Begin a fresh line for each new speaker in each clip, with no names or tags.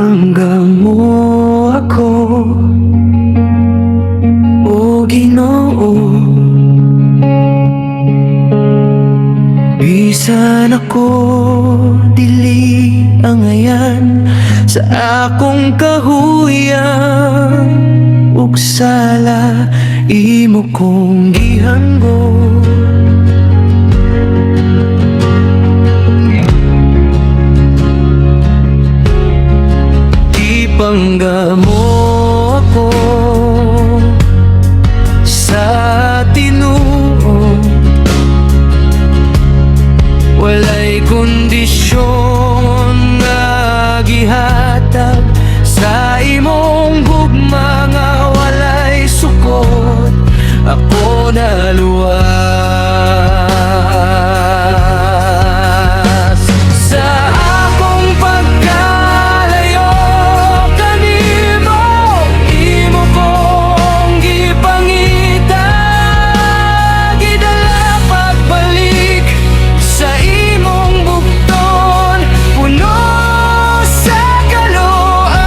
Gipangga mo ako, O Ginoo. Bisan ako dili angayan sa akong kahuyang ug sala, imo kong gihanggo. Ipangga mo ako sa tinuod, walay kondisyon nga gihatag sa imong gugma nga walay sukod. Ako naluwas sa akong pagkalayo kanimo. Imo kong gipangita, gidala pagbalik sa imong bugton, puno sa kaluoy.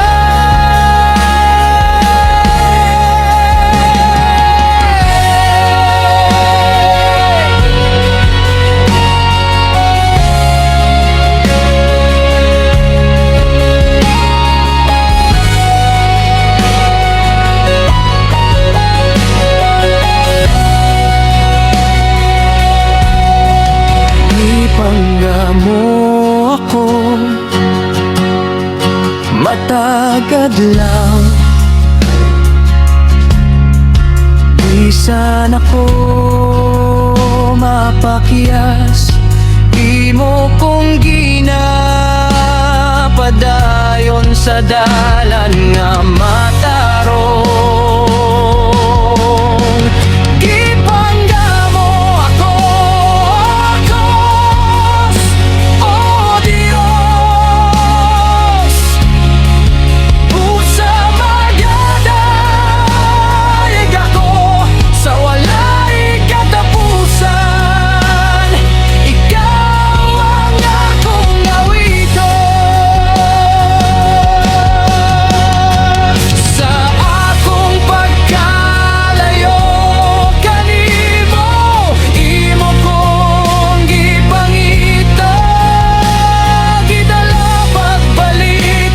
Ipangga mo ako matag adlaw, bisan ako mapakyas, imo kong ginapadayon sa dalan nga matarong. Gipangga mo ako, Diyos, O Diyos. Busa magadayeg ako sa walay katapusan. Ikaw ang akong awiton. Sa akong pagkalayo kanimo, imo kong gipangita, gidala pagbalik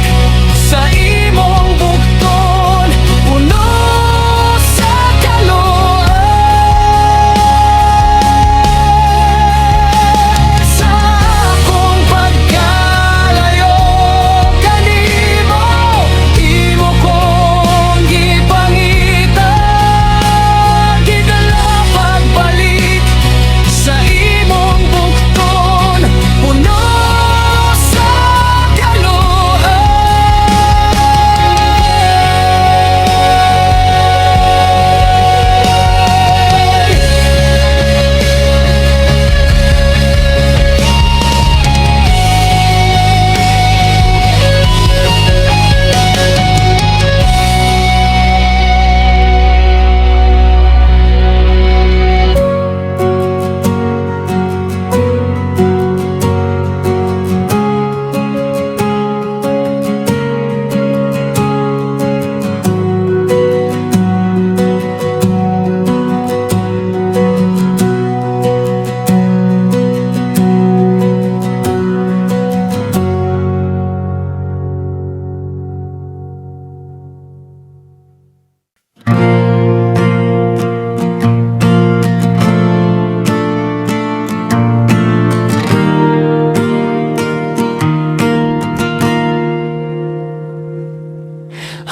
sa imong bugton, puno sa kaluoy. Sa akong pagkalayo kanimo, imo kong gipangita, gidala pagbalik sa imong bugton, puno sa kaluoy.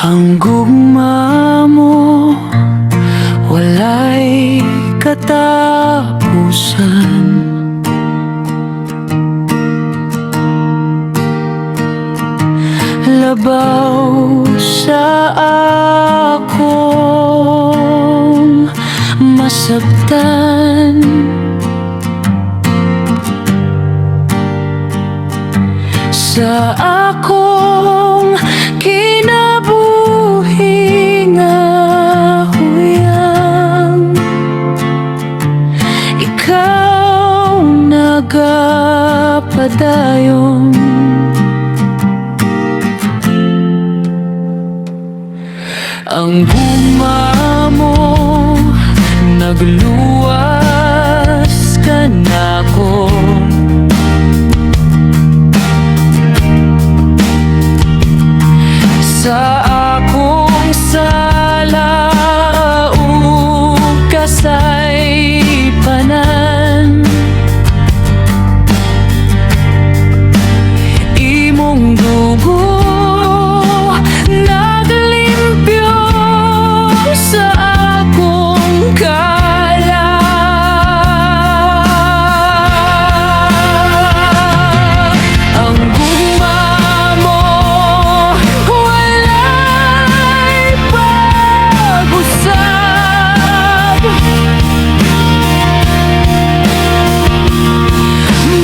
Ang gugma mo walay katapusan. Labaw sa akong masabtan. Sa akong kinabuhi nga huyang, ikaw nagapadayon. Ang gugma mo nagluwas kanako. Sa akong sala ug kasaypanan, imong dugo naglimpyo sa akong kalag. Ang gugma mo walay pag-usab.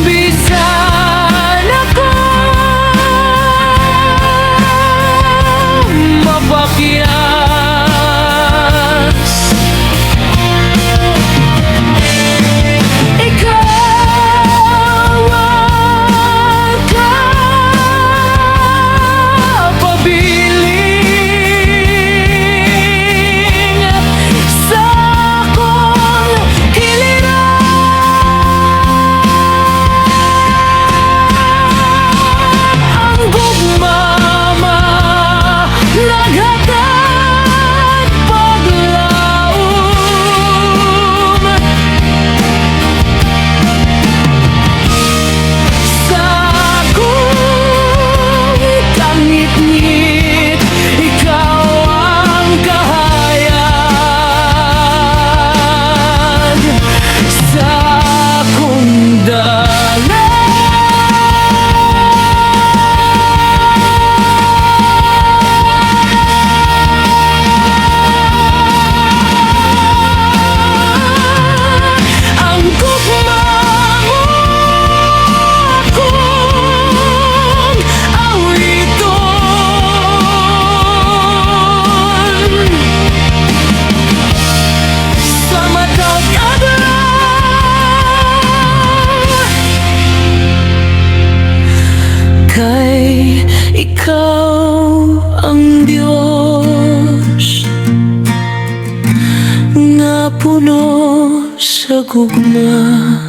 Bisan ako mapakyas, ikaw ang kapabilin sa akong kiliran. Ang gugma mo naghatag paglaom sa akong kangitngit. Ikaw ang kahayag sa akong dalan. Ang gugma mo akong awiton sa matag adlaw, kay ikaw ang Diyos nga puno sa gugma.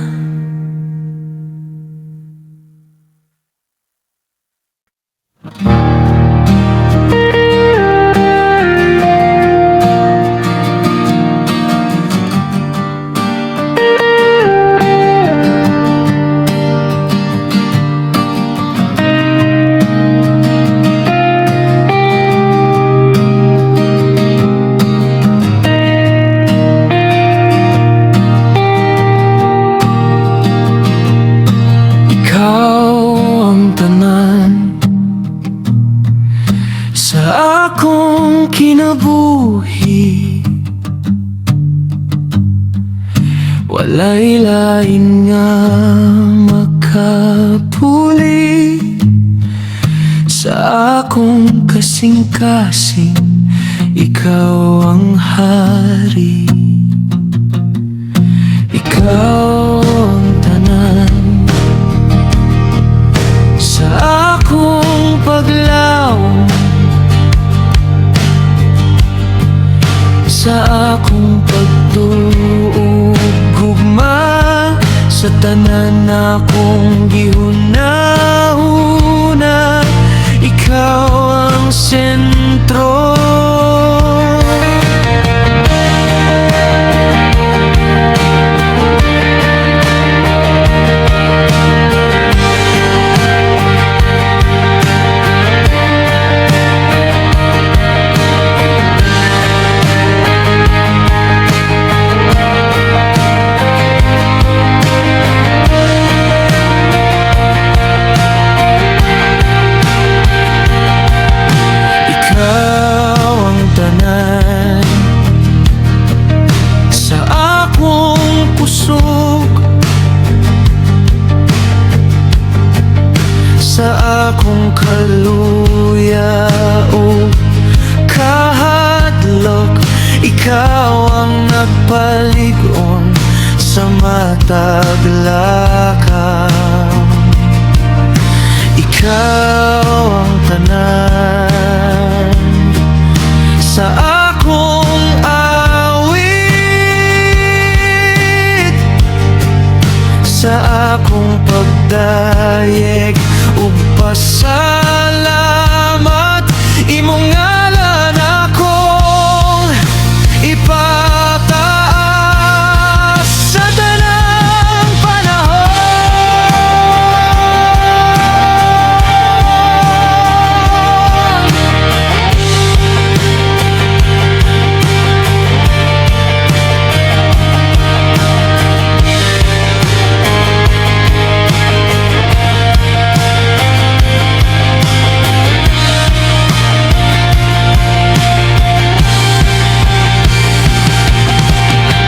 Ikaw ang tanan sa akong kinabuhi. Walay lain nga makapuli sa akong kasing-kasing. Ikaw ang hari. Ikaw ang tanan sa akong paglawom, sa akong pagtuo, gugma, sa tanan akong gihuna-huna. Ikaw ang sentro. Ikaw ang tanan sa akong kusog, sa akong kaluya o kahadlok. Ikaw ang nagpalig-on sa matag lakaw. Ikaw ang tanan sa Sa akong pagdayeg ug pasalamat, imong ngalan akong ipataas sa tanang panahon.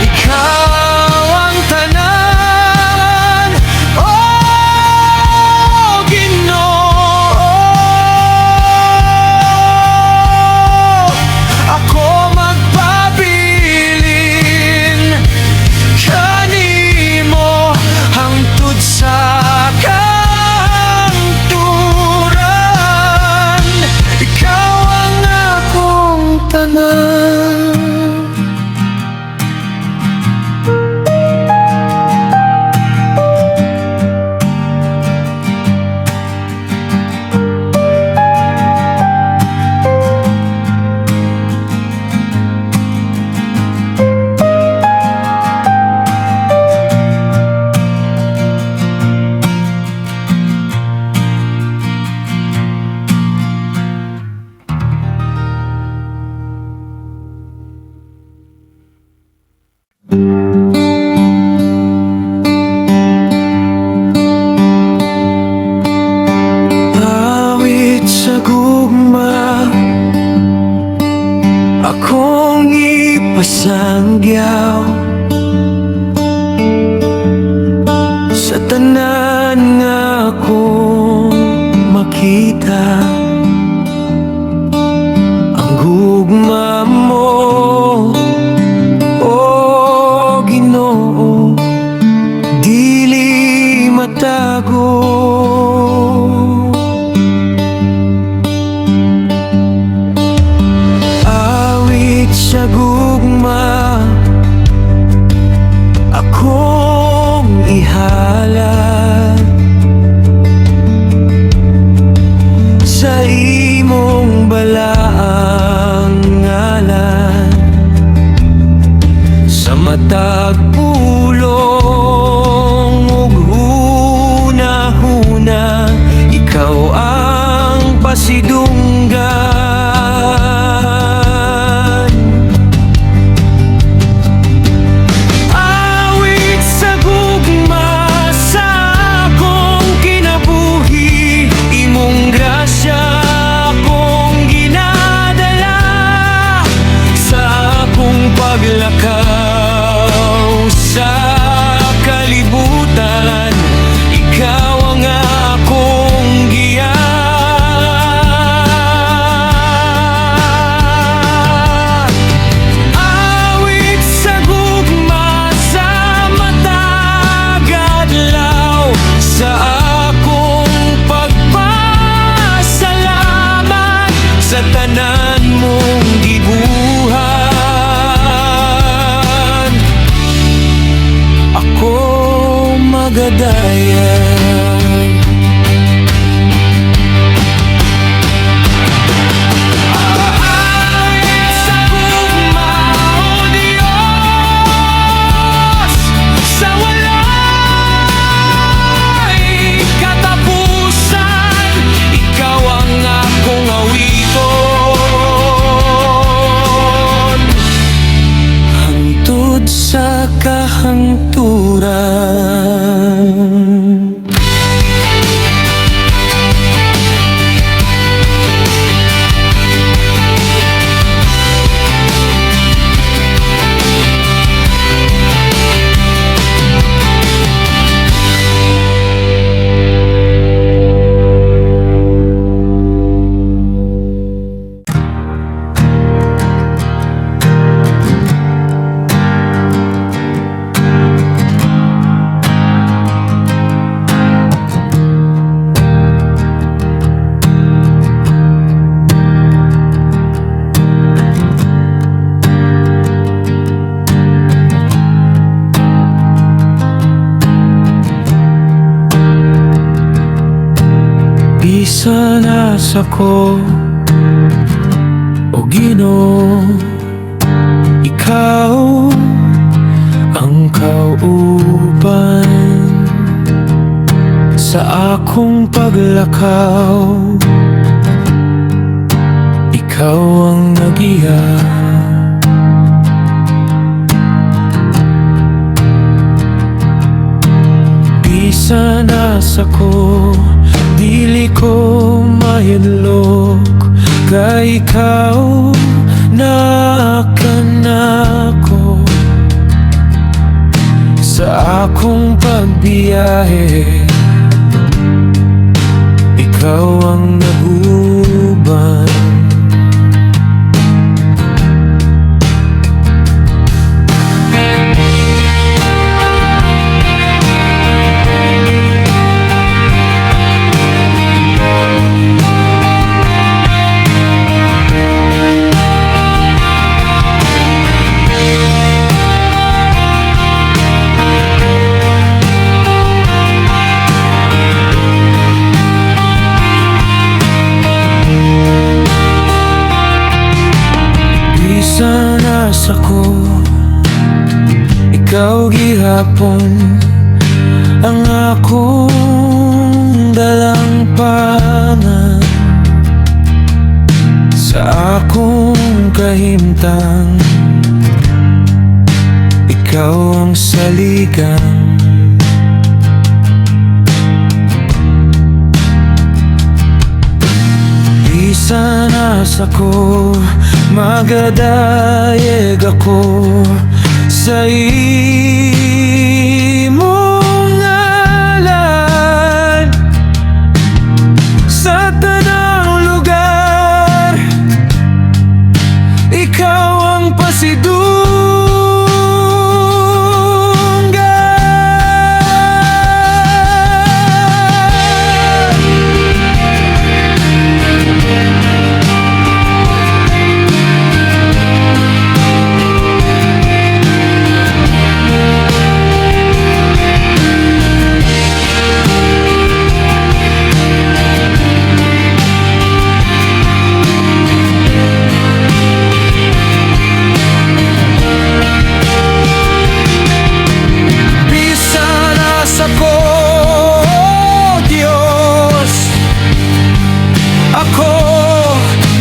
Ikaw ang tanan, O Ginoo. Ako magpabilin kanimo hangtod sa kahangturan. Ikaw ang akong tanan. Awit sa gugma akong ipasangyaw sa tanan nga akong makita ang gugma mo, O Ginoo, dili matago. Awit sa gugma akong ihalad sa imong balaang ngalan, sa matag pulong ug huna-huna, ikaw ang pasidunggan. Awit sa gugma sa akong kinabuhi, imong grasya akong ginadala sa akong paglakaw sa kalibutan. Ikaw ang akong giya. Awit sa gugma sa matag adlaw, sa akong pagpasalamat sa tanan mong gibuhat, ako magadayon. Awit sa gugma, O Diyos, sa walay katapusan. Ikaw ang akong awiton hangtod sa kahangturan. Bisan asa ko, O Ginoo, ikaw ang kauban sa akong paglakaw. Ikaw ang nagiya. Bisan asa ko, dili ko mahidlok, kay ikaw naa kanako. Sa akong pagbiyahe, ikaw ang naguban. Bisan asa ko, ikaw gihapon ang akong dalangpanan. Sa akong kahimtang, ikaw ang saligan. Bisan asa ko, magadayeg ako sa imong ngalan. Sa tanang lugar, ikaw ang pasidunggan. Bisan asa ko, Diyos, ako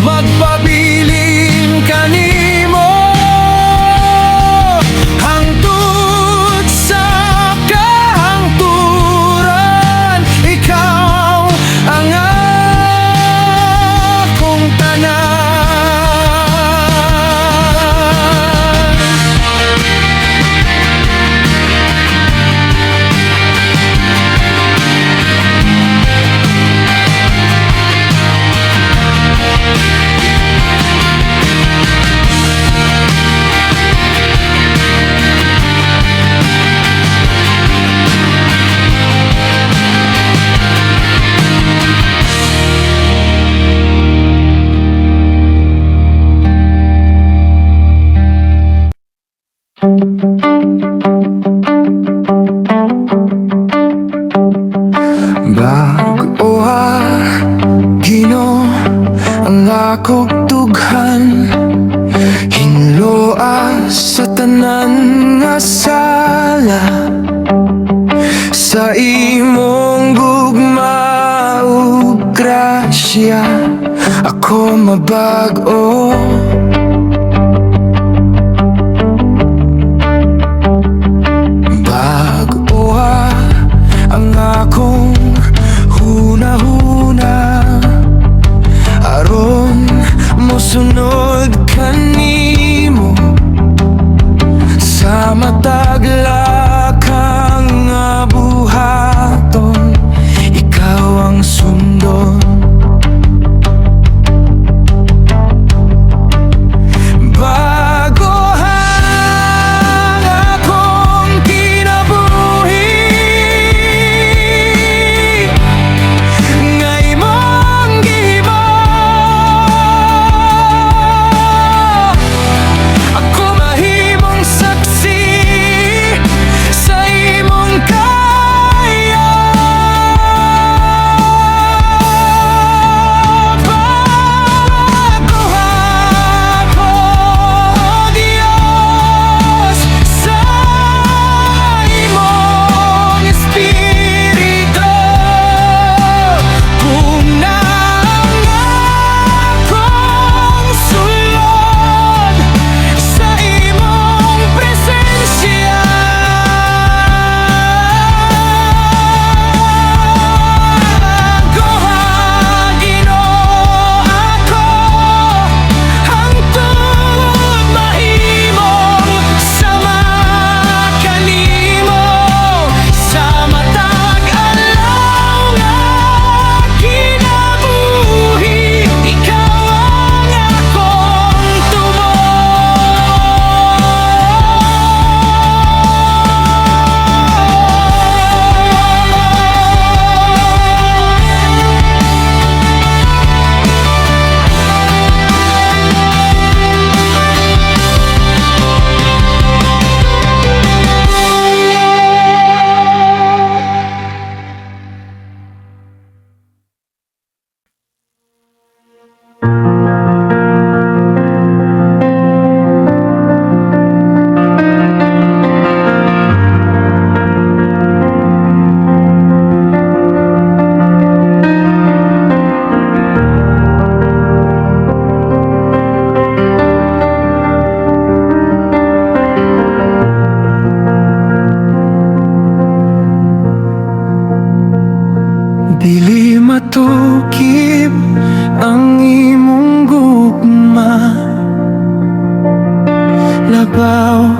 magpabilin kanimo hangtod sa kahangturan. Ikaw ang akong tanan.
Bag-oha, Ginoo, ang akong dughan. Hinloa sa tanan nga sala. Sa imong gugma ug grasya, ako mabag-o. Bag-oha ang akong huna-huna, aron mosunod kanimo sa matag lakang nga buhaton. Ikaw ang sundon. Dili matukib ang imong gugma, labaw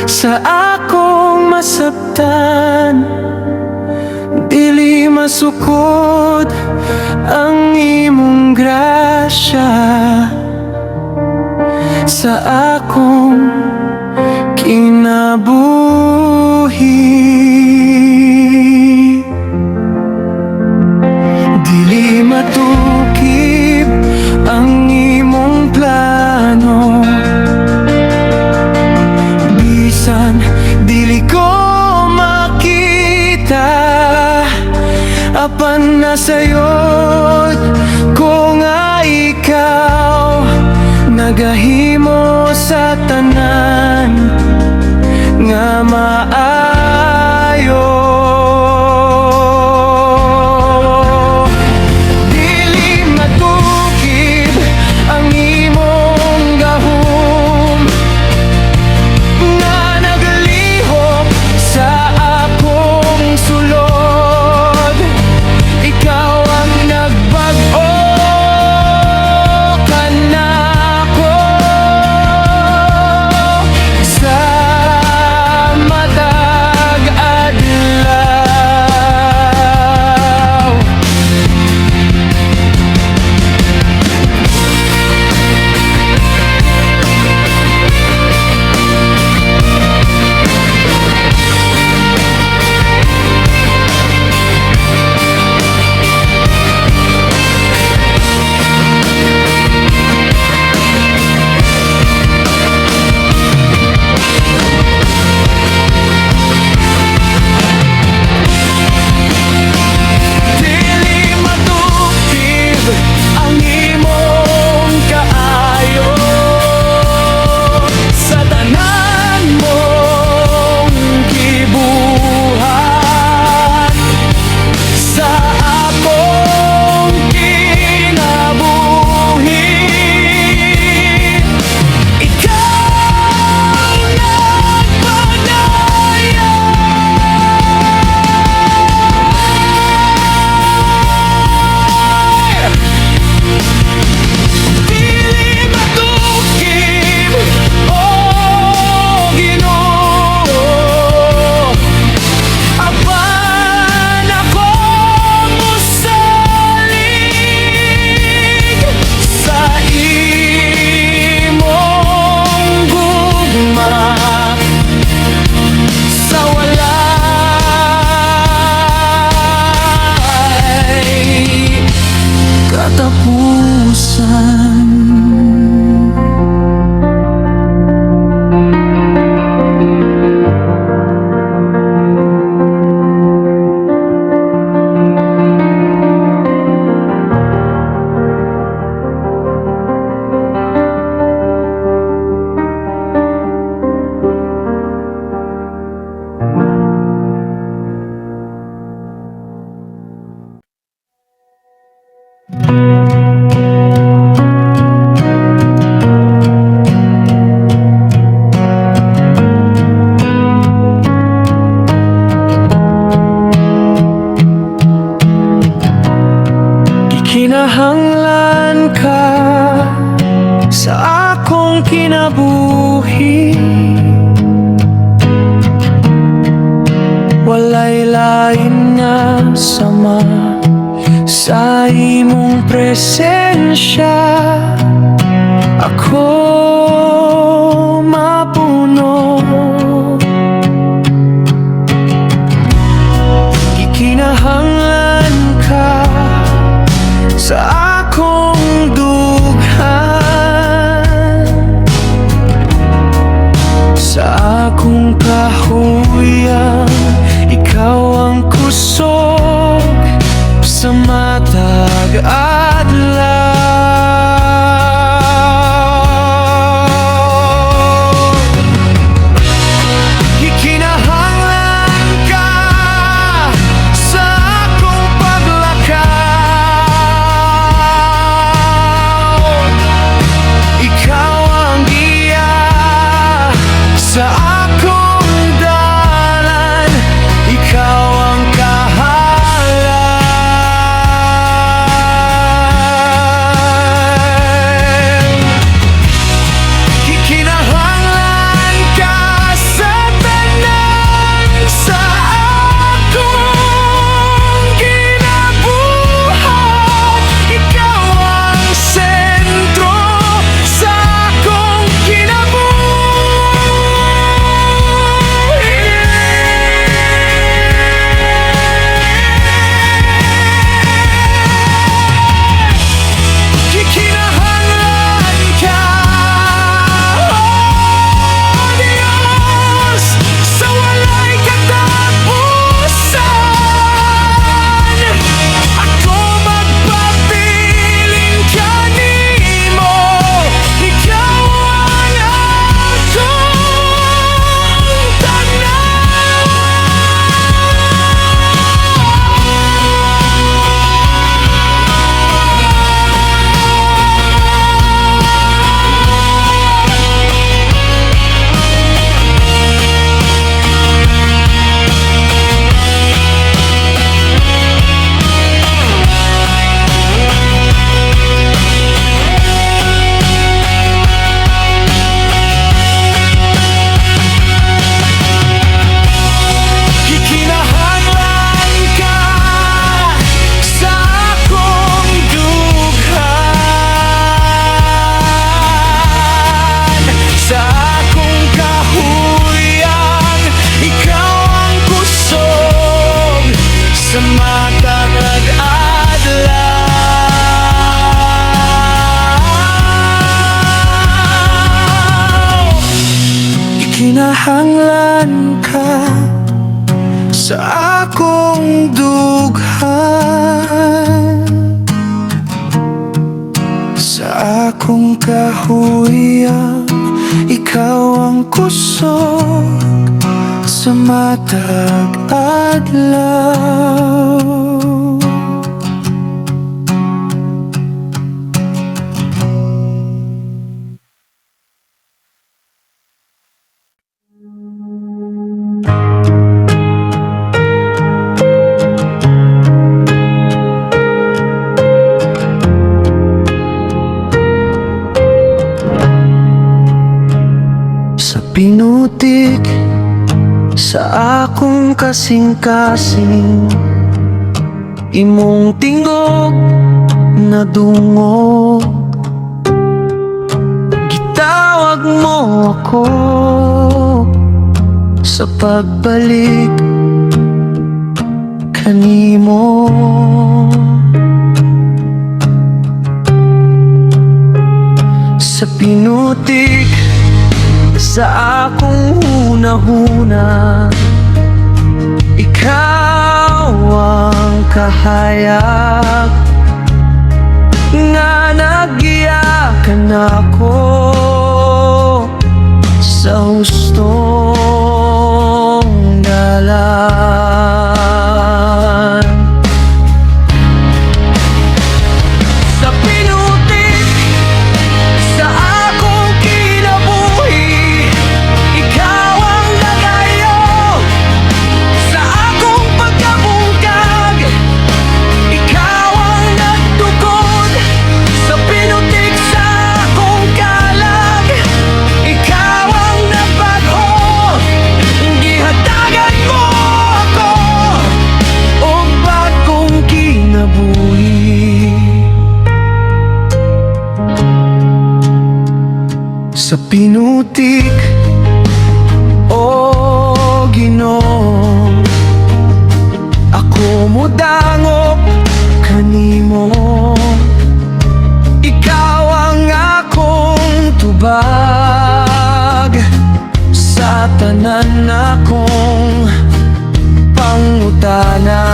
sa akong masabtan. Dili masukod ang imong grasya sa akong kinabuhi. Dili matukib ang imong plano, bisan dili ko makita, apan nasayod ko nga ikaw nagahimo sa tanan nga maayo. Dili matukib ang imong gahom nga naglihok sa akong sulod. Ikaw ang nagbag-o kanako sa matag adlaw. Dili matukib ang imong kaayo sa tanan mong gibuhat sa akong kinabuhi. Ikaw nagpadaya. Dili matukib, o Ginoo, apan ako mosalig sa imong gugma sa walay katapusan. Gikinahanglan ka sa akong kinabuhi. Walay lain nga sama sa imong presensya ako mapuno. Gikinahanglan ka sa akong dughan, sa akong kahuyang. Ikaw ang kusog sa matag adlaw. Kinahanglan ka sa akong dughan, sa akong kahuyan. Ikaw ang kusog sa matag adlaw. Sa pinutik sa akong kasing-kasing, imong tingog nadungog. Gitawag mo ako sa pagbalik kanimo. Sa pinutik sa akong huna-huna, ikaw ang kahayag nga naggiya kanako sa hustong dalan. Sa pinutik sa akong kinabuhi, ikaw ang nagayo sa akong pagkabungkag. Ikaw ang nagtukod sa pinutik sa akong kalag. Ikaw ang nagbag-o. Gihatagan mo ako og bagong kinabuhi. Sa pinutik, o Ginoo, ako modangop kanimo. Ikaw ang akong tubag sa tanan akong pangutana.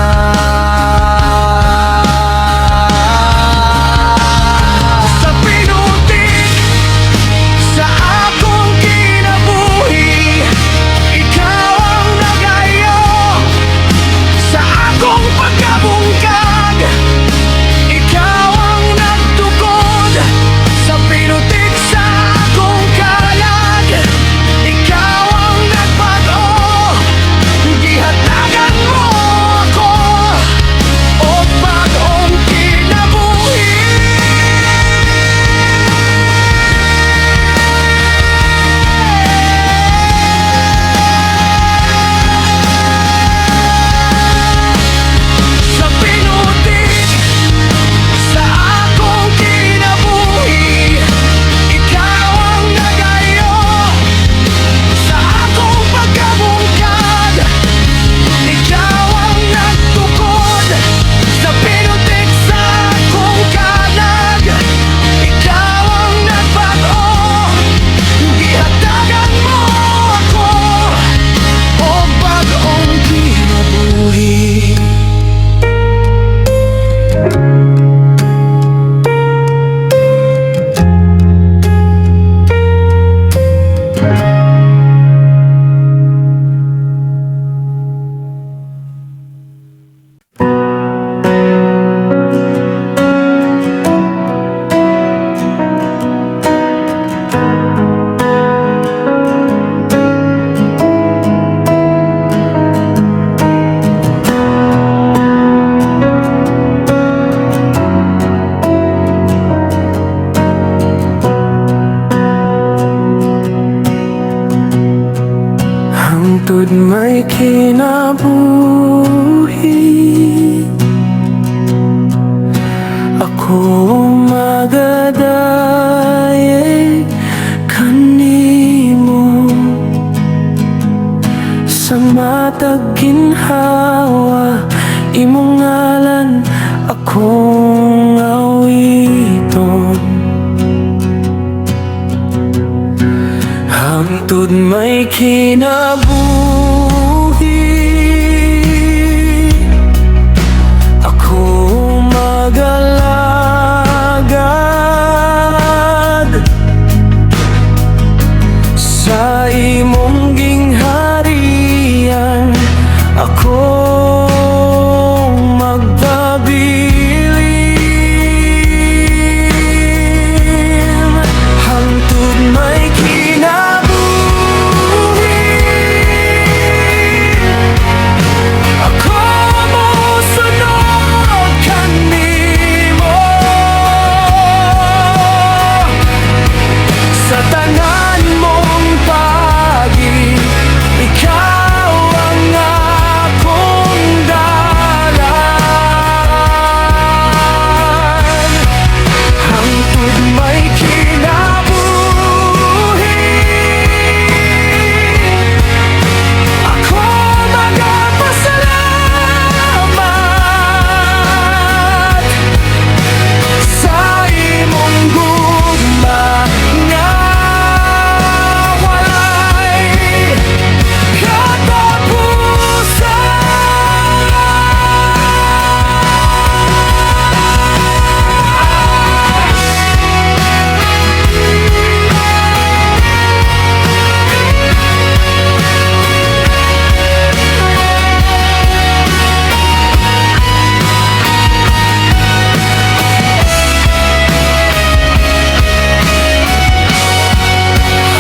Sa pinutik sa akong kinabuhi, ikaw ang nagayo sa akong pagkabungkag. Ikaw ang nagtukod sa pinutik sa akong kalag. Ikaw ang nagbag-o. Gihatagan mo ako og bag-ong kinabuhi. Sa pinutik sa akong kinabuhi, ikaw ang nagayo sa akong pagkabungkag. Ikaw ang nagtukod sa pinutik sa akong kalag. Ikaw ang nagbag-o. Gihatagan mo ako og bag-ong kinabuhi. Hangtod may kinabuhi, ako magadaye kanimo. Sa matag ginhawa, imong ngalan akong awiton. Hangtod may
kinabuhi, ako magalagad sa imong gingharian. Ako magpabilin hangtod may kinabuhi. Ako mosunod kanimo sa tanan mong paagi. Ikaw ang akong dalan hangtod may kinabuhi. Ako magapasalamat sa imong gugma nga walay katapusan.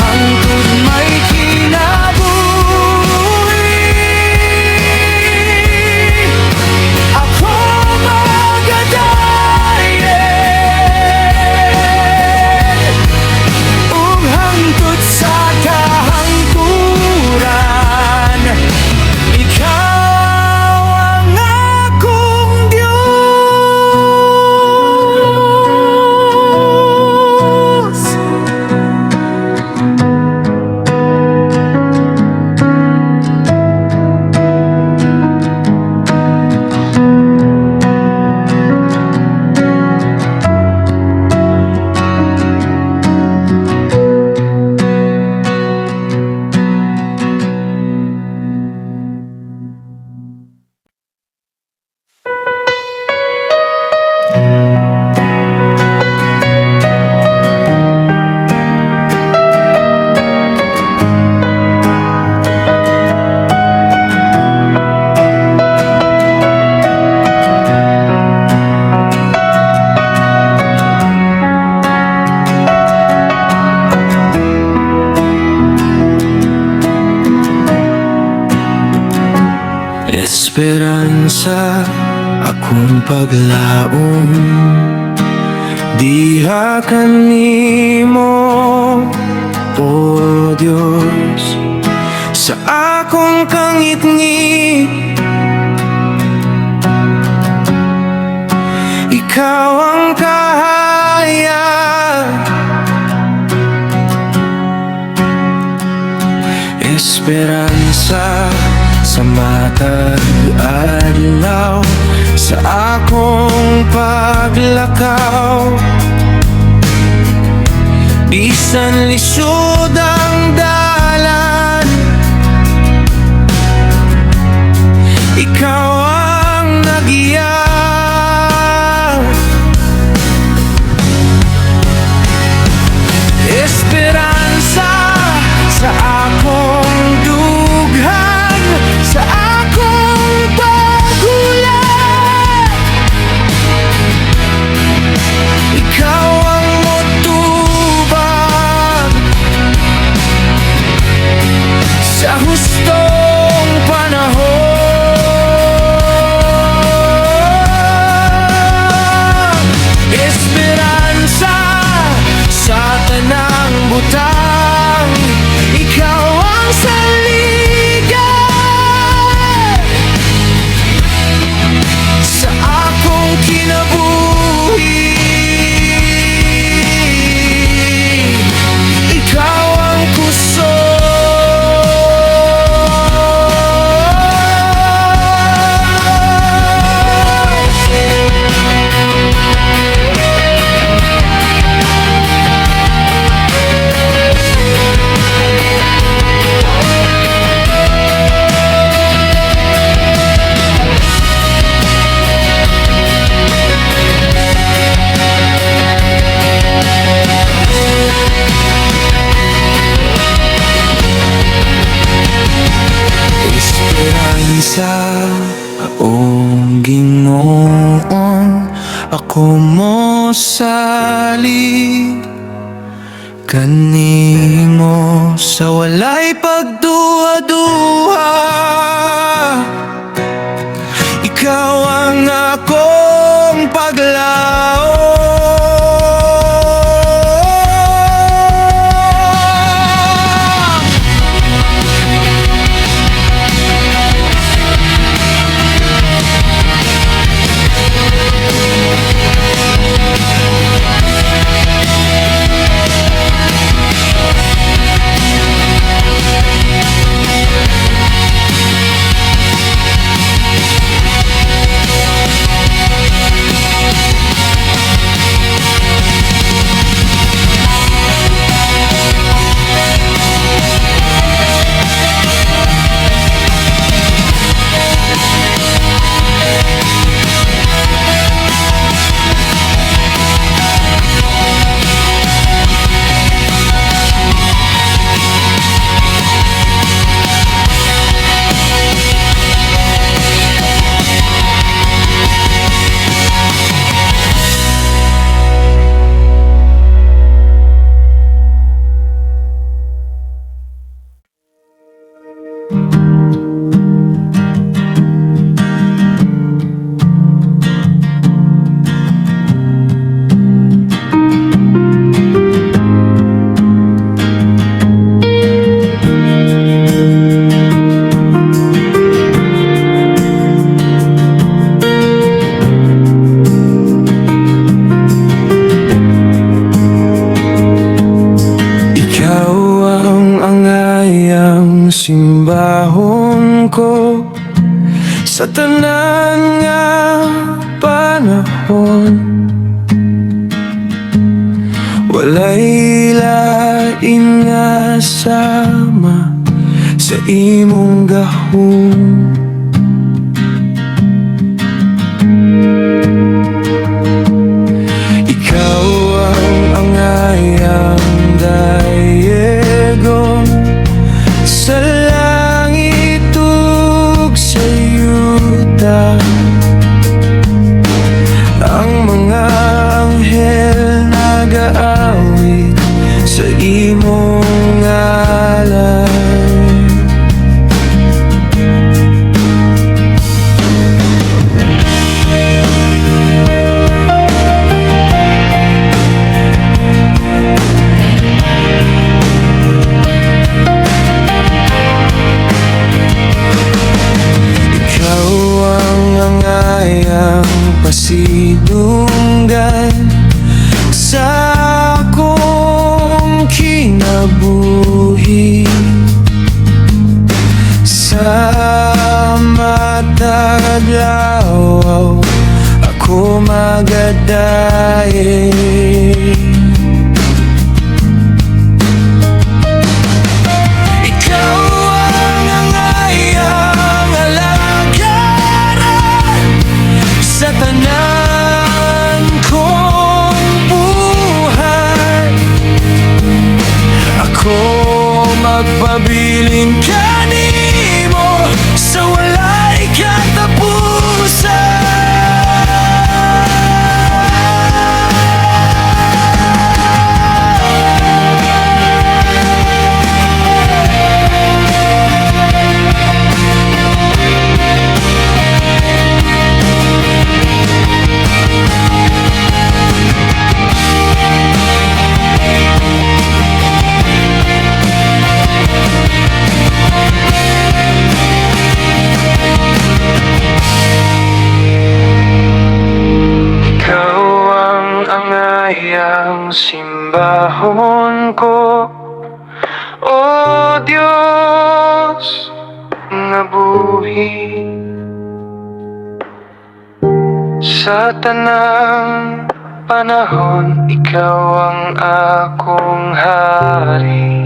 Hangtod may kinabuhi, ako magadayon ug hangtod sa kahangturan, ikaw ang akong Diyos.
Esperanza, akong paglaom diha kanimo, O Dios, sa akong kangitngit. Ikaw ang kahayag. Esperanza sa matag adlaw, sa akong paglakaw. Bisan lisod ang dalan, ikaw ang nagiya. Esperanza sa akong dughan, sa akong paghulat. Ikaw ang motubag sa hustong panahon. Esperanza sa tanang butang, ikaw ang saligan sa akong kinabuhi. Ikaw ang kusog. Ginoon. Ako mo salig kanimo sa walay pagduha-duha. Ikaw ang akong paglaom. Ikaw ang angayang simbahon ko sa tanan nga panahon. Walay lain nga sama sa imong gahom. Ikaw ang angayang dayegon sa langit ug sa yuta. Ang mga anghel nagaawit sa imong ngalan. Ikaw ang angayang pasidunggan sa akong kinabuhi. Sa matag adlaw ako magadayon. Ikaw ang angayang alagaran sa tanan kong buhay. Ako magpabilin kanimo sa walay katapusan. Ikaw ang angayang simbahon ko, O Diyos nga buhi. Sa tanang panahon, ikaw ang akong hari.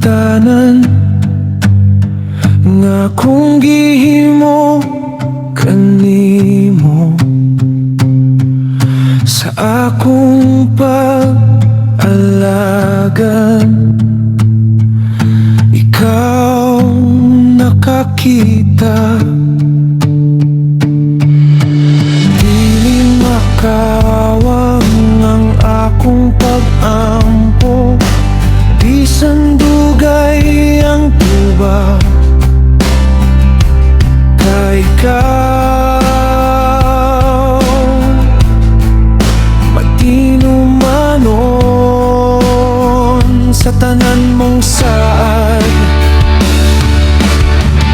Tanan nga akong gihimo kanimo sa akong pag-alagad, ikaw nakakita. Dili makawang ang akong pag-ampo bisan dugay ang tubag, kay ikaw matinumanon sa tanan mong saad.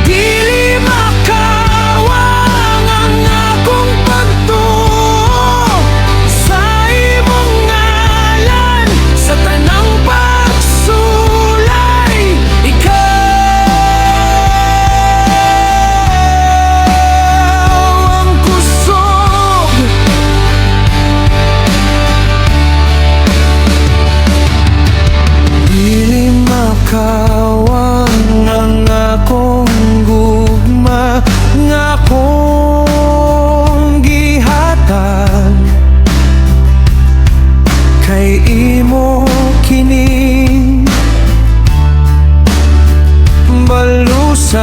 Dili makawang ang akong pagtuo sa imong ngalan, sa tanang pagsulay. Ikaw ang kusog. Dili makawang ang akong gugma nga akong gihatag, kay imo kini balusan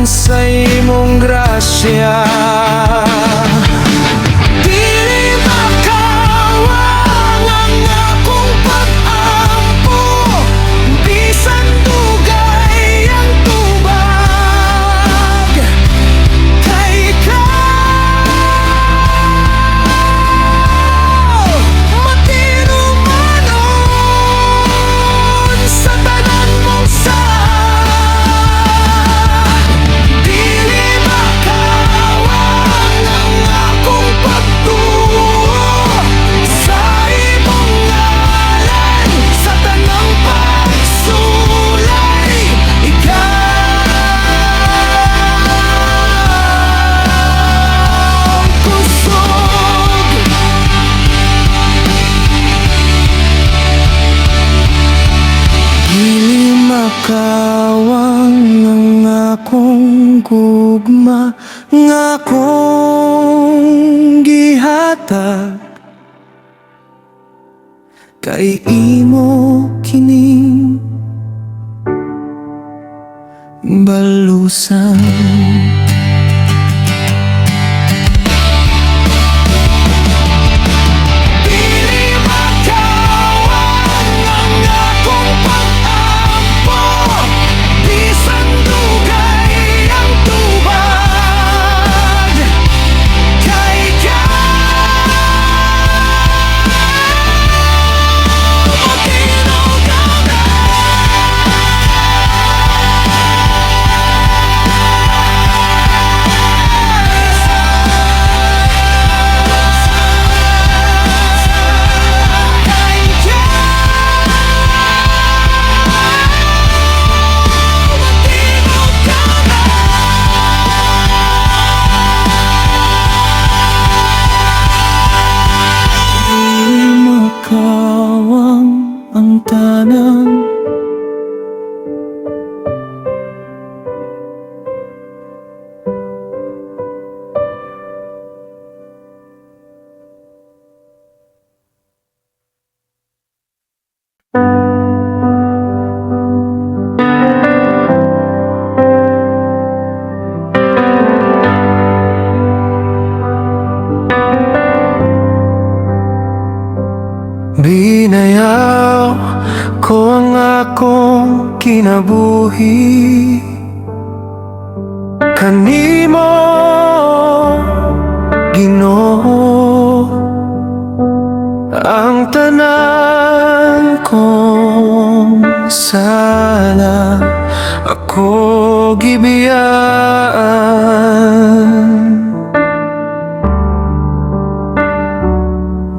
sa imong grasya. Dili makawang ang akong pag-ampo bisan dugay ang tubag, kay ikaw matinumanon sa tanan mong saad. Dili makawang ang akong pagtuo sa imong ngalan, sa tanang pagsulay. Ikaw ang kusog. Dili makawang ang akong gugma nga akong gihatag, kay imo kining balusan. Dili makawang ang akong pag-ampo bisan dugay ang tubag, kay ikaw matinumanon. Kay ikaw matinumanon. Dili makawang ang tanan. Binayaw ko ang akong kinabuhi kanimo, Ginoo, ang tanan kong sala ako gibiyaan.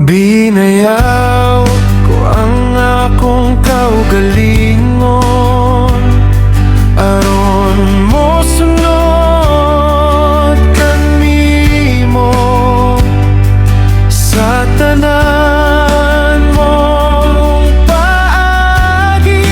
Binayaw ko ang akong kaugalingon aron mo sunod kanimo sa tanan mong paagi.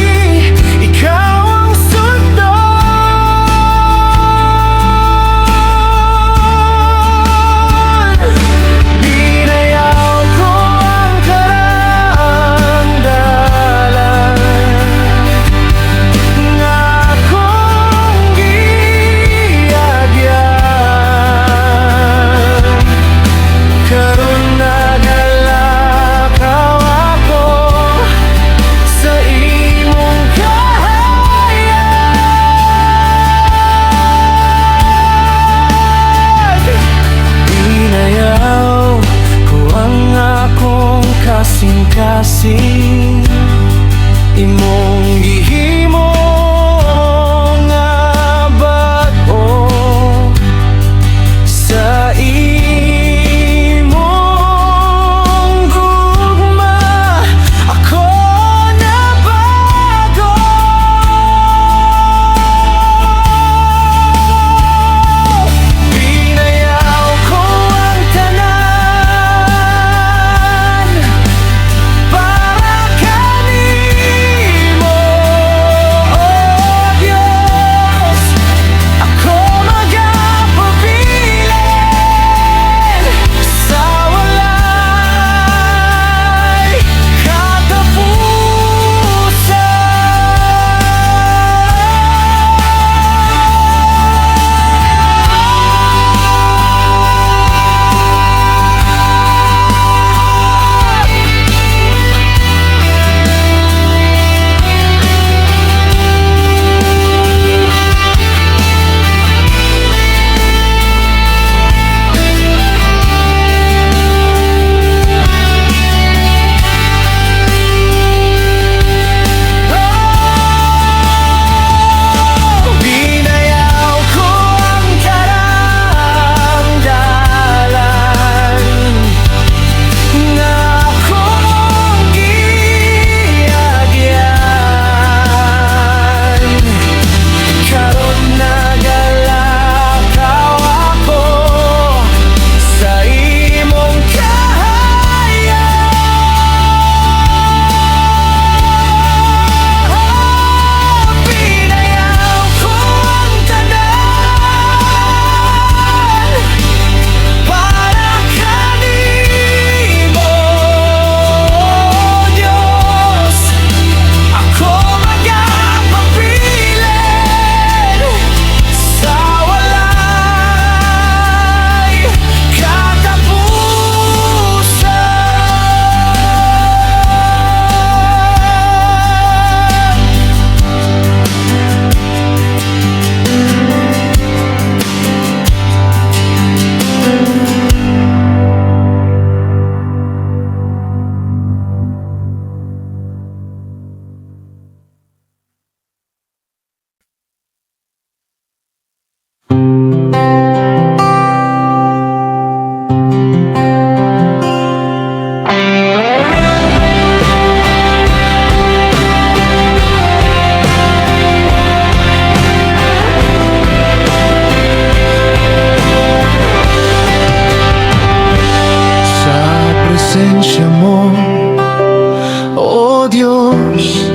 Diyos,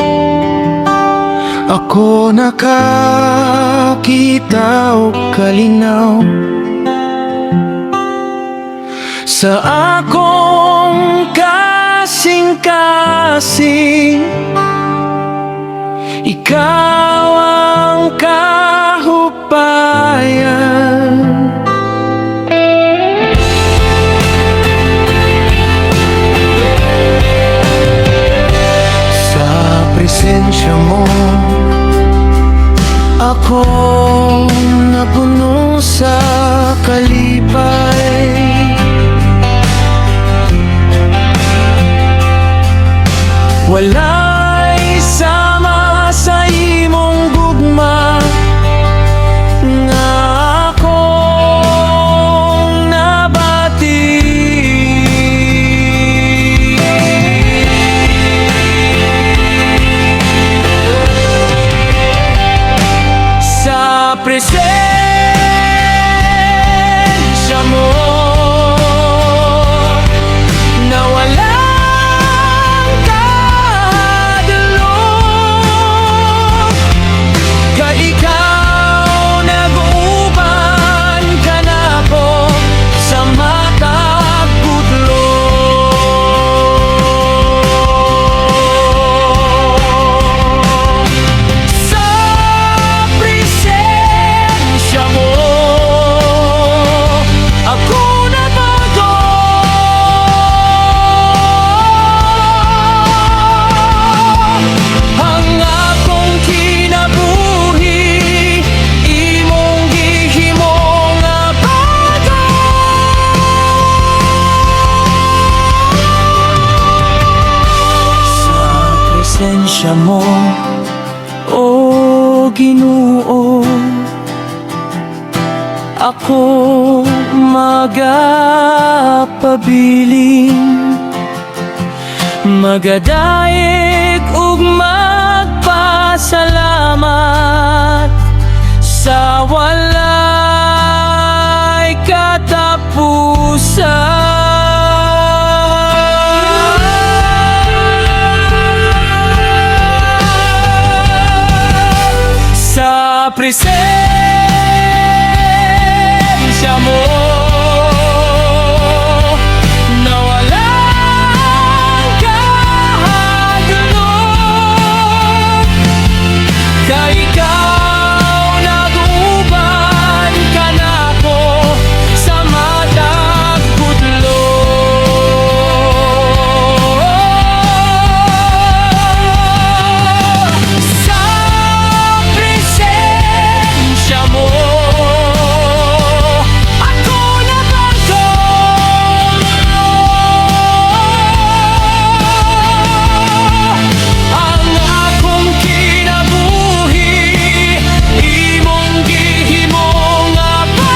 ako nakakita og kalinaw sa akong kasing-kasing. Ikaw ang kahupayan. Sa presensya mo, ako napuno sa kalipay. Walay sama sa imong gugma nga akong nabati. Sa presensya mo na walang kahadlok, kay ikaw nag-uban kanako sa matag pudlo. Sa presensya mo, ako nabago. Ang akong kinabuhi, imong gihimong bago. Sa presensya mo, O Ginoo, ako magapabilin, magadayeg ug magpasalamat sa walay katapusan. Sa presensya mo na walang kahadlok, kay ikaw nag-uban kanako sa matag pudlo. Sa presensya mo, ako nabago. Ang akong kinabuhi, imong gihimong bago.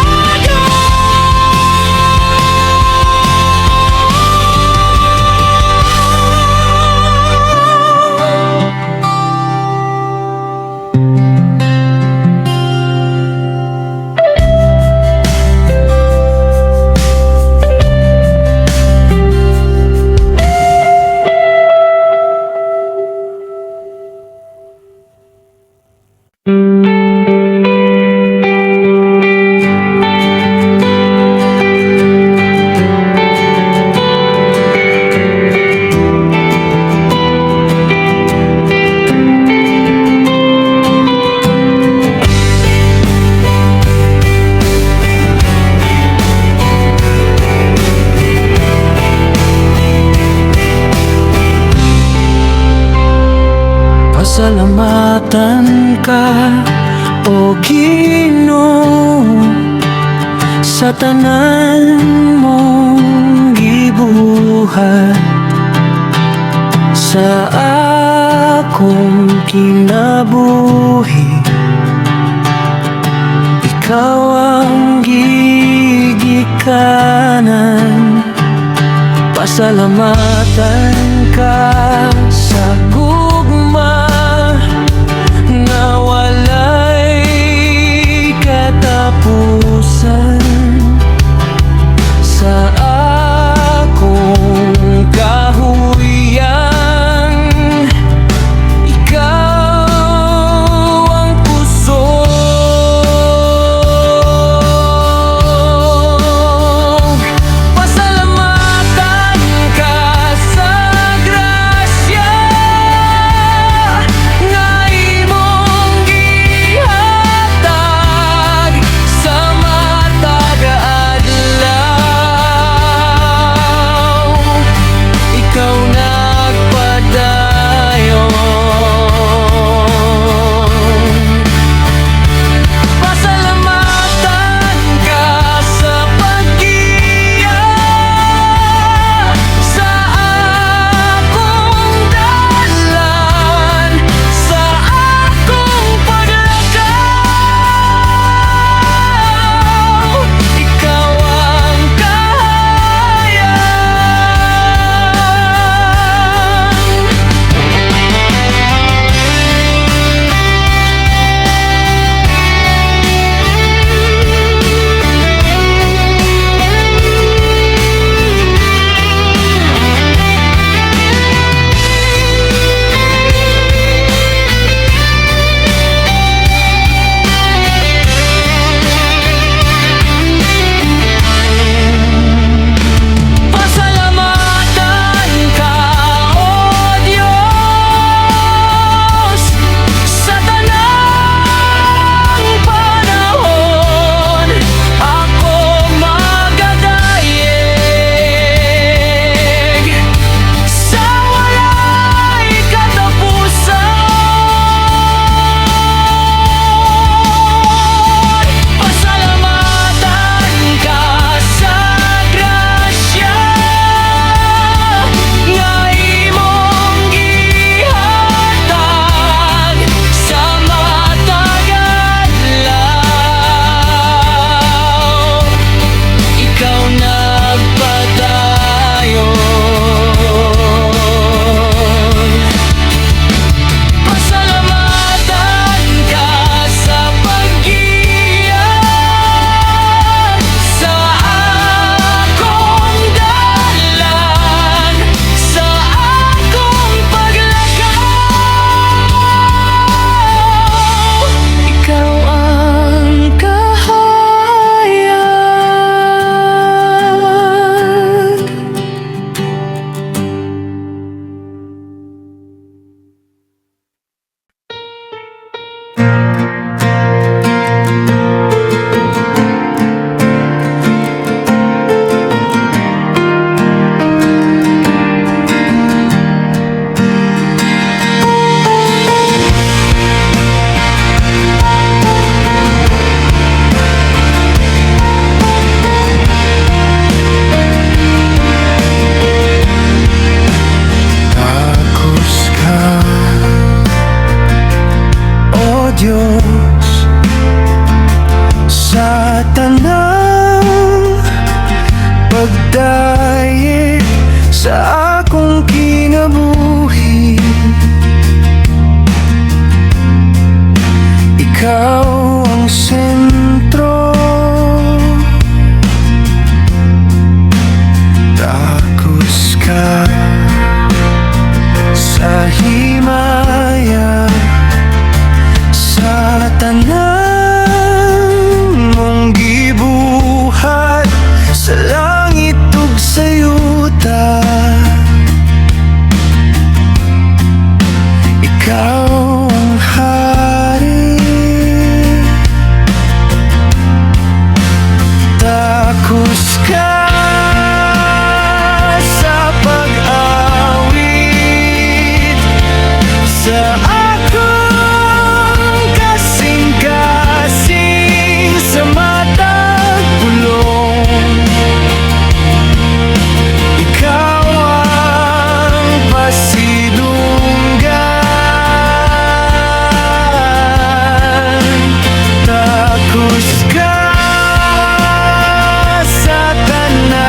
Pasalamatan ka, O Ginoo, sa tanan mong gibuhat sa akong kinabuhi. Ikaw ang gigikanan. Pasalamatan ka sa gugma nga walay katapusan sa akong kahuyan. Dios, sa tanang pagdayeg sa akong kinabuhi. Ikaw ang sentro. Takos ka sa himaya, sa tanan mong gibuhat sa langit ug sa yuta. Ikaw ang hari. Takos ka sa pag-awit sa akong kasing-kasing, sa matag pulong. Ikaw ang pasidunggan. Takos ka sa tanan,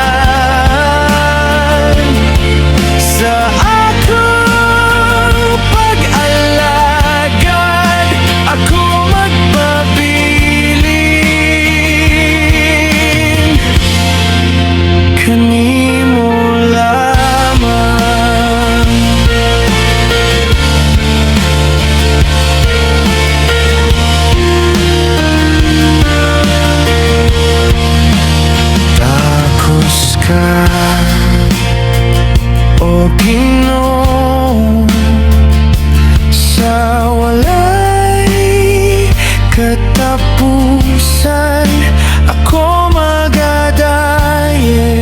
sa akong pag-alagad, ako magpabilin kanimo lamang. Takos ka, O Ginoo, sa walay katapusan. Ako magadayeg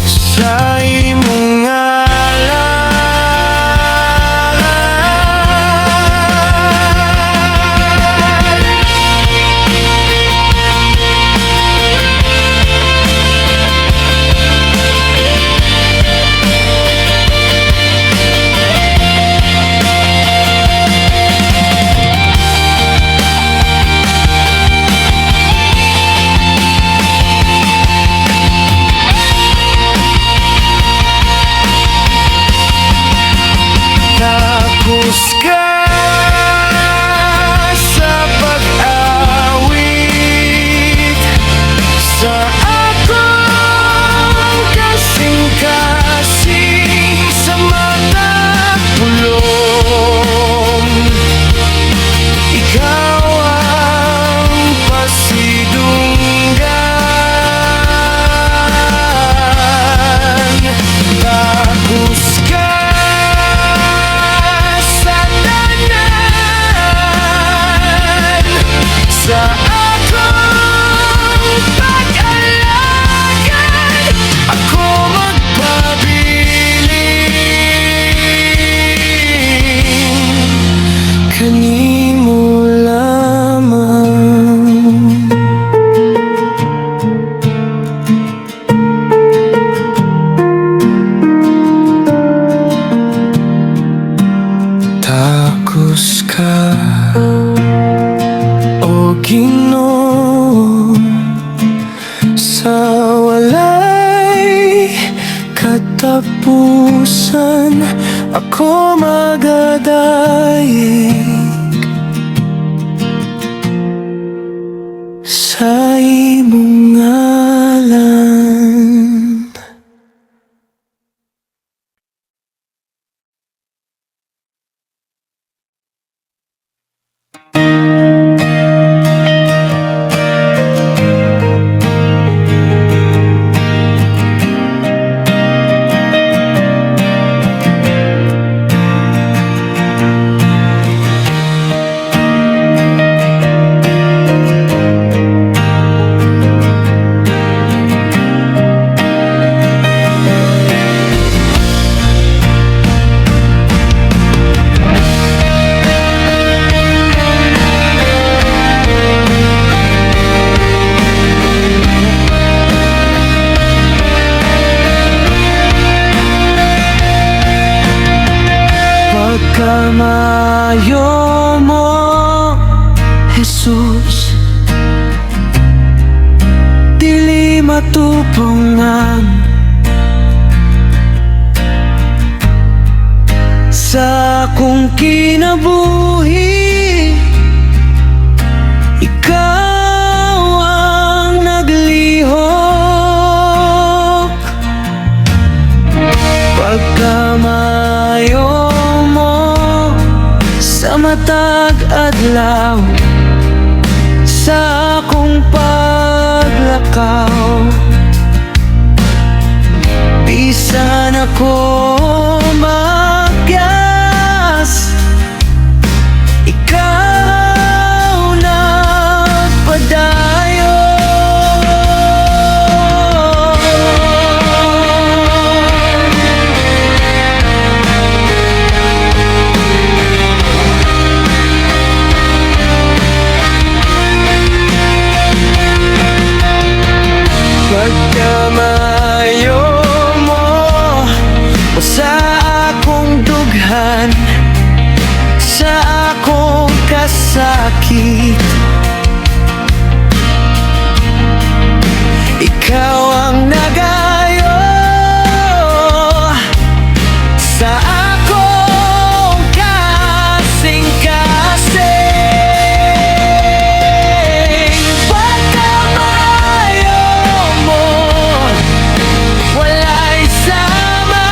sa imong ngalan. Takos ka sa pag-awit sa akong kasing-kasing, sa matag pulong. Ikaw ang pasidunggan. Takos ka sa tanan, sa akong pag-alagad, ako magpabilin kanimo lamang. Takos ka, O Ginoo, sa walay katapusan. Ako magadayeg sa imong ngalan. Pagkamayo mo, Jesus, dili matupungan. Sa akong kinabuhi, ikaw ang naglihok. Pagkamayo mo sa matag adlaw, sa akong paglakaw, bisan ako makyas, ikaw nagpadayon. Pagkamayo mo sa akong dughan, sa akong kasakit, ikaw ang nagayo sa akong kasing-kasing. Pagkamayo mo, walay sama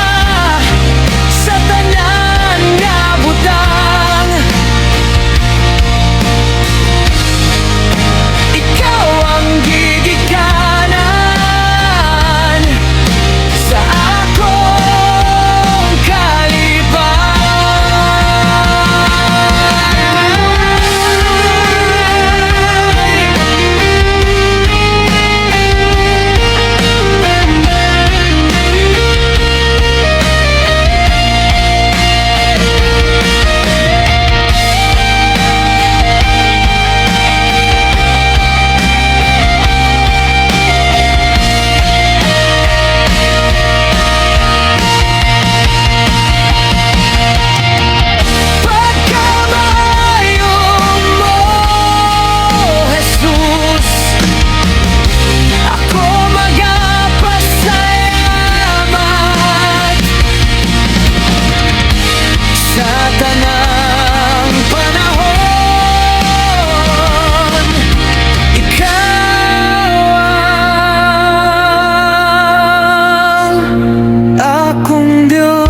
sa tanan nga butang. Ikaw ang gigikanan sa akong kalipay. Pagkamayo mo, Jesus, ako magapasalamat sa tanang panahon. Ikaw ang akong Diyos.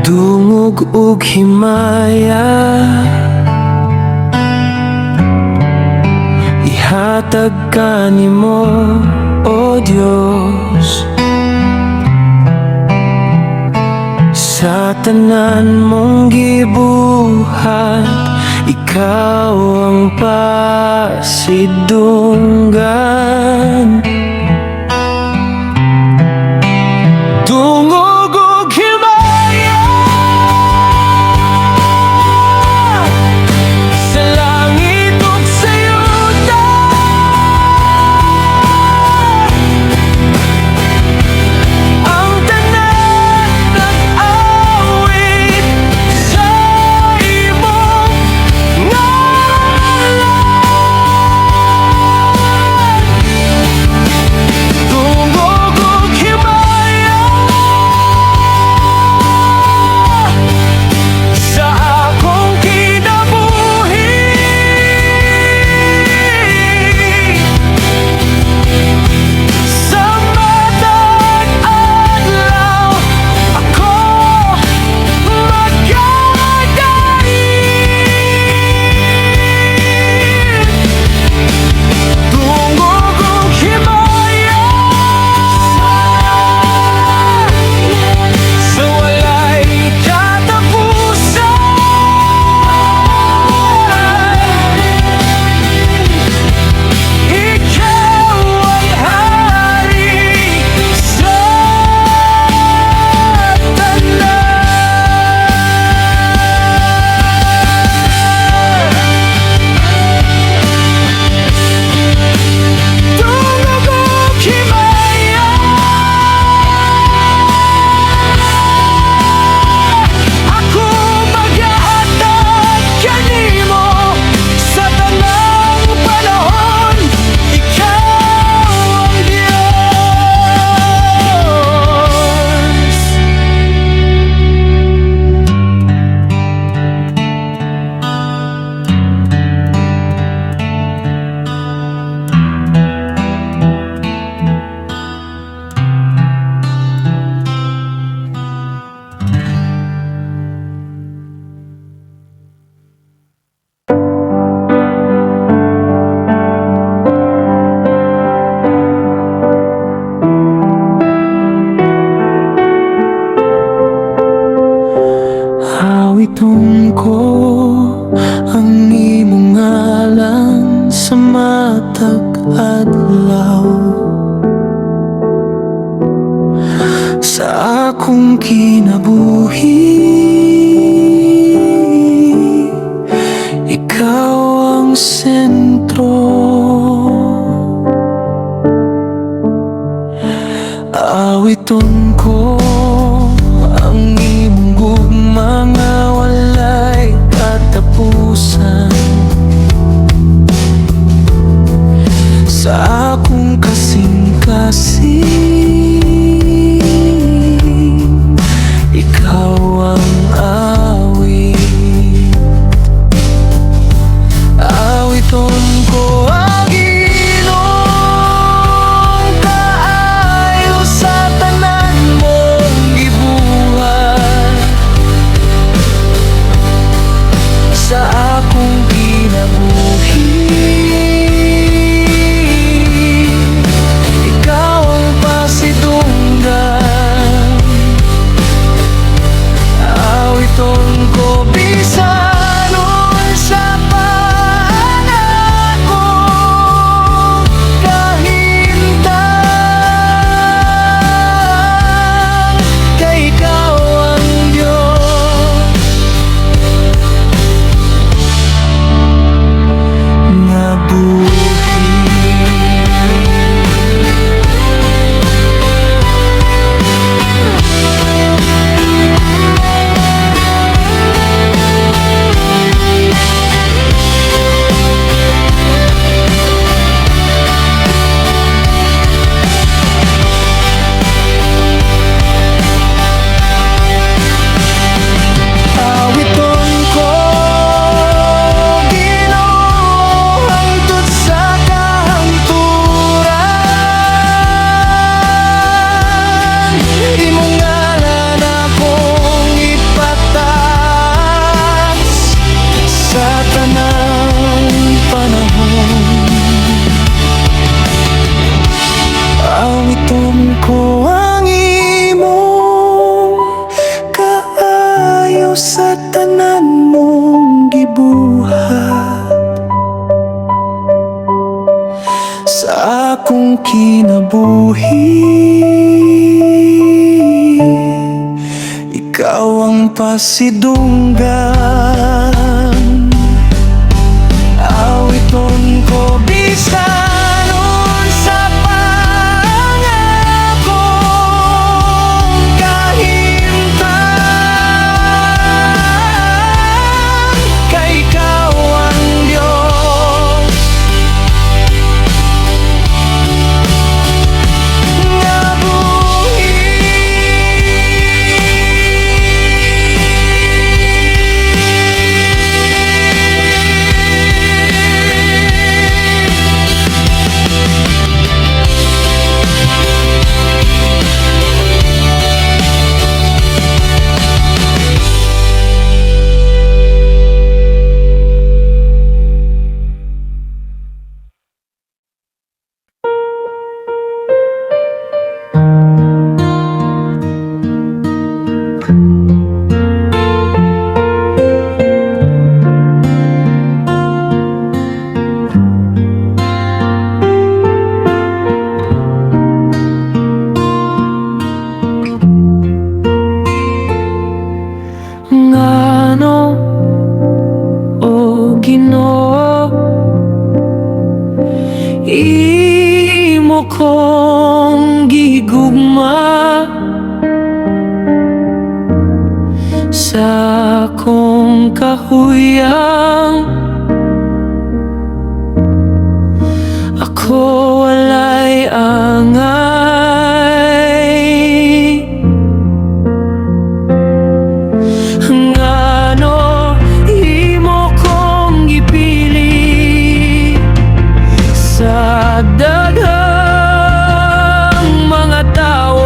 Dungog ug himaya ihatag kanimo, O Dios, sa tanan mong gibuhat, ikaw ang pasidunggan. Dungog ug himaya sa langit ug sa yuta, ang tanan nag-awit sa imong ngalan. Awiton ko ang imong gugma nga walay katapusan. Sa akong kasing-kasing, ikaw ang awit. Awiton ko ang Ginoong kaayo sa tanan mong gibuhat sa akong kinabuhi. Ikaw ang pasidunggan. Awiton ko bisan unsa pa ang akong kahimtang, kay ikaw ang Diyos nga buhi. Awiton ko, Ginoo, hangtod sa kahangturan. Imong ngalan akong ipataas sa tanang panahon. Awiton ko ang imong kaayo sa tanan mong gibuhat sa akong kinabuhi. Ikaw ang pasidunggan. Awiton ko bisan unsa pa ang akong kahimtang, kay ikaw ang Diyos nga buhi. Ngano, o Ginoo, imo kong gigugma sa akong kahuyang? Ako walay angay. Ngano imo kong gipili sa daghang mga tao,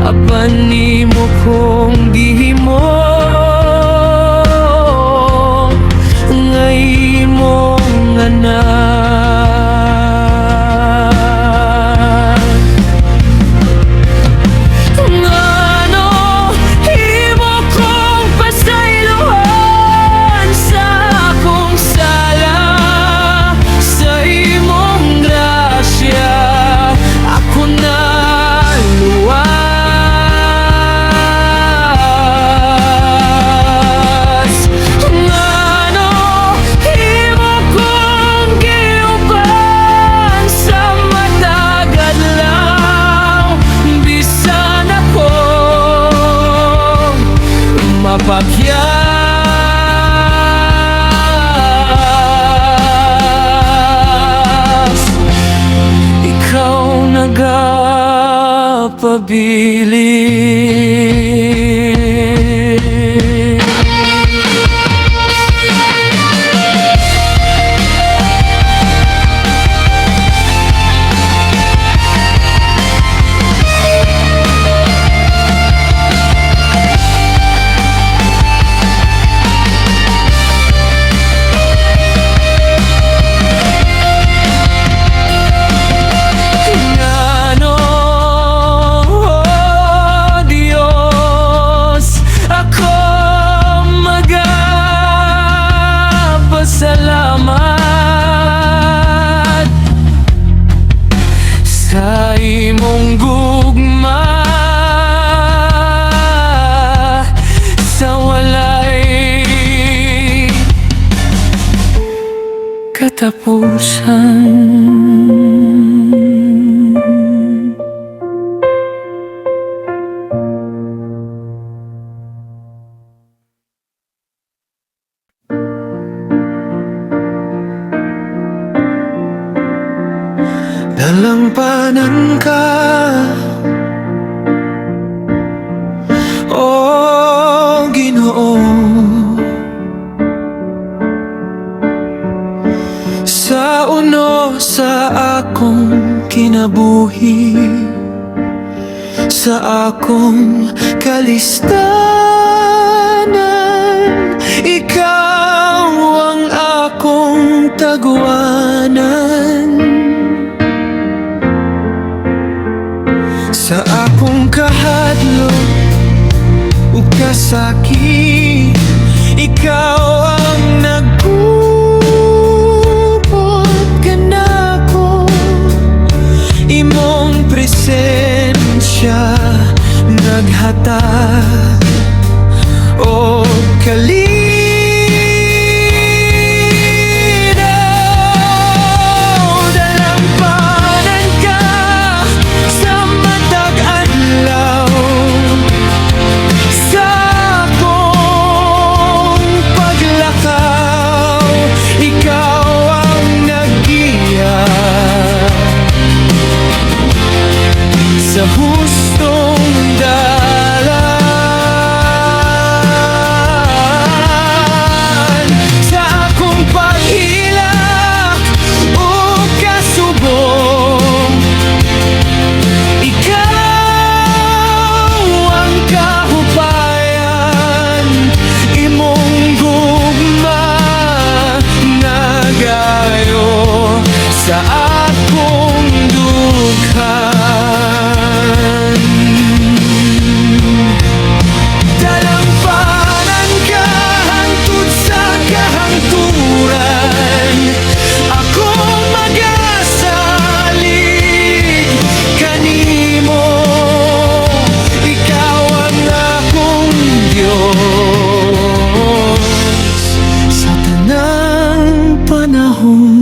apan nimo kong gihimo nga imong anak? Ngano imo kong pasaylohan sa akong sala? Sa imong grasya ako naluwas.
Mapakyaw. Ikaw nagapabilin. Ngano, Diyos, ako magapasalamat sa imong gugma sa walay katapusan.
Dalampanan ka, O Ginoo, sa uno sa akong kinabuhi, sa akong kalistanan. Ikaw ang akong taguanan. Sa akong kahadlok ug kasakit, ikaw ang nagupot kanako. Imong presensya naghatag og kalinaw. Dalampanan ka sa matag adlaw, sa akong paglakaw, ikaw ang naggiya sa hustong dalan. Sa akong paghilak ug kasubong, ikaw ang kahupayan. Imong gugma nagayo sa akong dughan. Dalampanan ka hangtod sa kahangturan. Ako magasalig kanimo. Ikaw ang akong Diyos sa tanang panahon.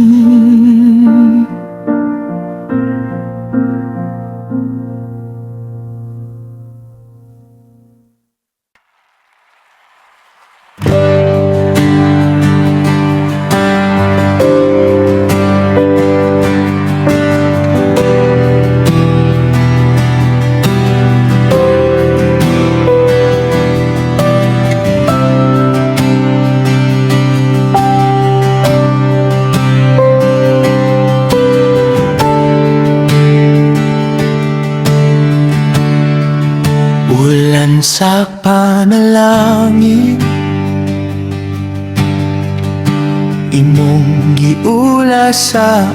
Ulan sa panalangin, imong giula sa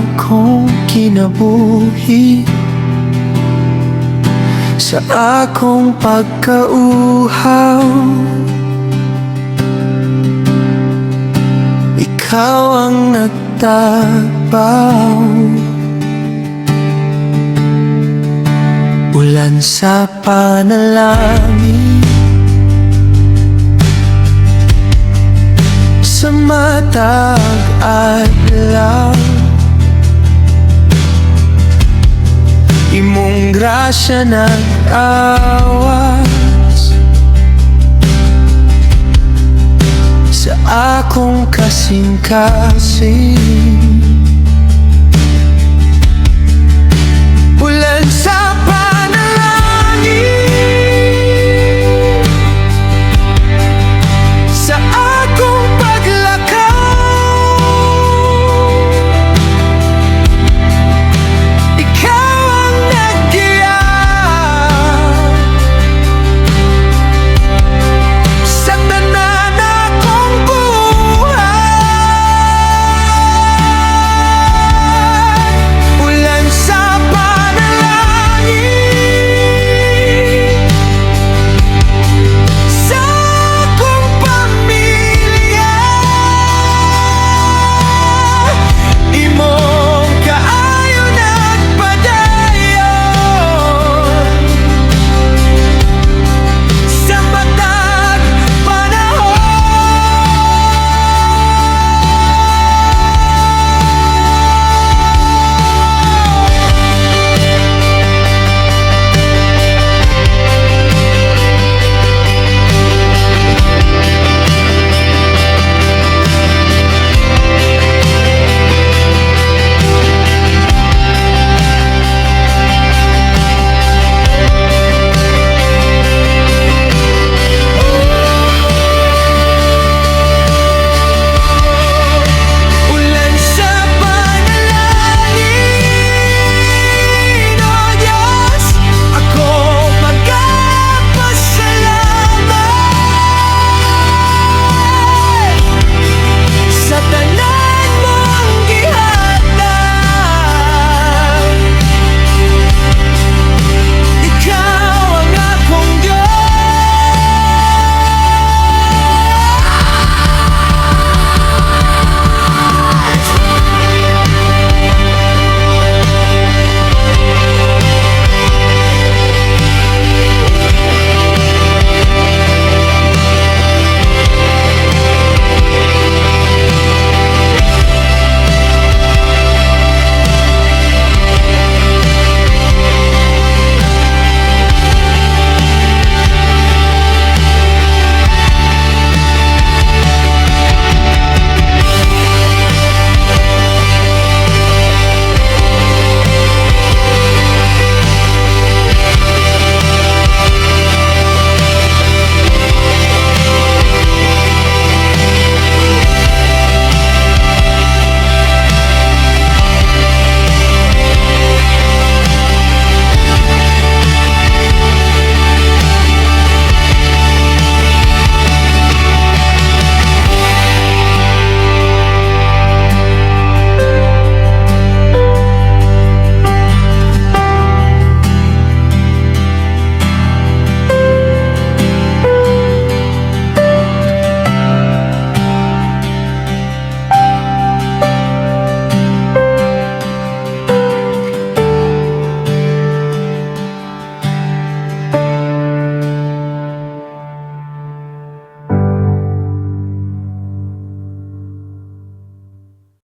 akong kinabuhi. Sa akong pagkauhaw, ikaw ang nagtapaw. Ulan sa panalangin, sa matag adlaw, imong grasya nag-awas. Akong kasing-kasing.